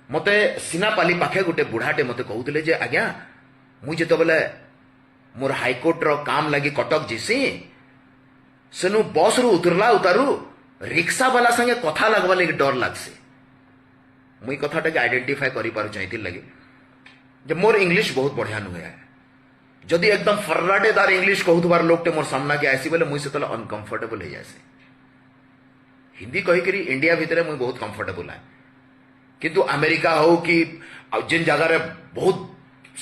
ମତେ ସିନାପାଲି ପାଖେ ଗୋଟେ ବୁଢ଼ାଟେ ମତେ କହୁଥିଲେ ଯେ ଆଜ୍ଞା, ମୁଇଁ ଯେତେବେଳେ ମୋର ହାଇକୋର୍ଟର କାମ ଲାଗି କଟକ ଯିସି, ସେନୁ ବସ୍ରୁ ଉତରଲା ଉତାରୁ ରିକ୍ସା ବାଲା ସାଙ୍ଗେ କଥା ଲାଗବା ଲାଗି ଡର ଲାଗ୍ସି। ମୁଇଁ କଥାଟାକେ ଆଇଡେଣ୍ଟିଫାଏ କରିପାରୁଛେ ଏଥିର୍ ଲାଗି ଯେ ମୋର ଇଂଲିଶ ବହୁତ ବଢିଆ ନୁହେଁ। ଯଦି ଏକଦମ ଫର୍ରାଟେଦାର ଇଂଲିଶ କହୁଥିବାର ଲୋକଟେ ମୋର ସାମ୍ନାକେ ଆସି ବେଲେ ମୁଇଁ ସେତେବେଳେ ଅନକମ୍ଫର୍ଟେବଲ ହେଇଯାଏସି। ହିନ୍ଦୀ କହିକିରି ଇଣ୍ଡିଆ ଭିତରେ ମୁଇଁ ବହୁତ କମ୍ଫର୍ଟେବଲ ଆଏ, କିନ୍ତୁ ଆମେରିକା ହଉ କି ଆଉ ଯେନ୍ ଜାଗାରେ ବହୁତ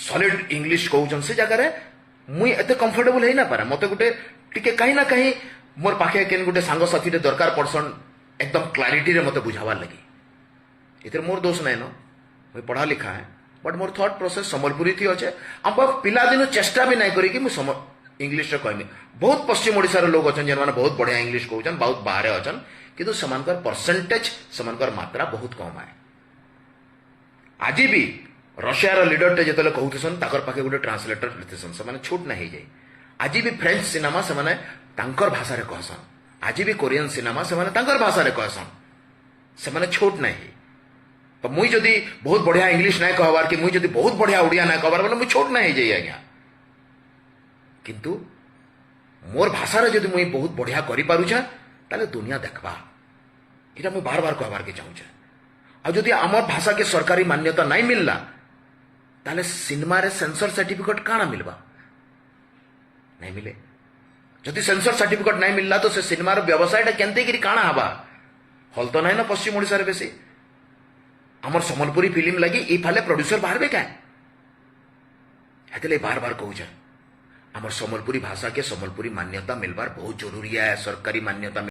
ସଲିଡ୍ ଇଂଲିଶ କହୁଛନ୍, ସେ ଜାଗାରେ ମୁଇଁ ଏତେ କମ୍ଫର୍ଟେବଲ ହେଇ ନା ପାରେ। ମତେ ଗୋଟେ ଟିକେ କାହିଁ ନା କାହିଁ ମୋର ପାଖେ କେନ୍ ଗୋଟେ ସାଙ୍ଗସାଥିଟେ ଦରକାର ପଡ଼ସନ୍ ଏକଦମ କ୍ଲାରିଟିରେ ମତେ ବୁଝାବାର ଲାଗି। ଏଥିରେ ମୋର ଦୋଷ ନାଇଁ ନ। ମୁଇଁ ପଢା ଲିଖା ହେ, ବଟ୍ ମୋର ଥଟ୍ ପ୍ରୋସେସ୍ ସମ୍ବଲପୁରୀ ଥି ଅଛେ। ଆମ ପିଲାଦିନୁ ଚେଷ୍ଟା ବି ନାଇଁ କରିକି ମୁଁ ଇଂଲିଶରେ କହିମି। ବହୁତ ପଶ୍ଚିମ ଓଡ଼ିଶାର ଲୋକ ଅଛନ୍, ଯେନ୍ମାନେ ବହୁତ ବଢିଆ ଇଂଲିଶ କହୁଛନ୍, ବହୁତ ବାହାରେ ଅଛନ୍, କିନ୍ତୁ ସେମାନଙ୍କର ପରସେଣ୍ଟେଜ, ସେମାନଙ୍କର ମାତ୍ରା ବହୁତ କମ ଆଏ। ଆଜି ବି ରଷିଆର ଲିଡରଟେ ଯେତେବେଳେ କହୁଥିସନ୍, ତାଙ୍କର ପାଖେ ଗୋଟେ ଟ୍ରାନ୍ସଲେଟର ଥିସନ୍, ସେମାନେ ଛୋଟ ନା ହେଇଯାଏ। ଆଜି ବି ଫ୍ରେଞ୍ଚ ସିନେମା ସେମାନେ ତାଙ୍କର ଭାଷାରେ କହସନ୍, ଆଜି ବି କୋରିଆନ ସିନେମା ସେମାନେ ତାଙ୍କର ଭାଷାରେ କହସନ୍, ସେମାନେ ଛୋଟ ନାଇଁ ହେଇ। ତ ମୁଇଁ ଯଦି ବହୁତ ବଢିଆ ଇଂଲିଶ ନାଇଁ କହବାର କି ମୁଇଁ ଯଦି ବହୁତ ବଢିଆ ଓଡ଼ିଆ ନାଇଁ କହବାର ବୋଲେ ମୁଇଁ ଛୋଟ ନାଇଁ ହେଇଯାଇ ଆଜ୍ଞା। କିନ୍ତୁ ମୋର ଭାଷାରେ ଯଦି ମୁଇଁ ବହୁତ ବଢିଆ କରିପାରୁଛେ, ତାହେଲେ ଦୁନିଆ ଦେଖବା। ଏଇଟା ମୁଇଁ ବାର ବାର କହବାରକେ ଚାହୁଁଛେ। ଆଉ ଯଦି ଆମର ଭାଷାକେ ସରକାରୀ ମାନ୍ୟତା ନାଇଁ ମିଲଲା, ତାହେଲେ ସିନେମାରେ ସେନ୍ସର ସାର୍ଟିଫିକେଟ କାଣା ମିଲବା? ନାଇଁ ମିଲେ। ଯଦି ସେନ୍ସର ସାର୍ଟିଫିକେଟ ନାଇଁ ମିଲଲା, ତ ସେ ସିନେମାର ବ୍ୟବସାୟଟା କେନ୍ତେ କିରି କାଣା ହବା? ହଲ୍ ତ ନାଇଁ ନା ପଶ୍ଚିମ ଓଡ଼ିଶାରେ ବେଶୀ। ଆମର ସମ୍ବଲପୁରୀ ଫିଲ୍ମ ଲାଗି ଇ ଫାଲେ ପ୍ରଡ୍ୟୁସର ବାହାରବେ କାଁ? ହେଥିଲାଗି ବାର ବାର କହୁଛେ, ଆମର ସମ୍ବଲପୁରୀ ଭାଷାକେ ସମ୍ବଲପୁରୀ ମାନ୍ୟତା ମିଲବାର ବହୁତ ଜରୁରୀ है, ସରକାରୀ ମାନ୍ୟତା।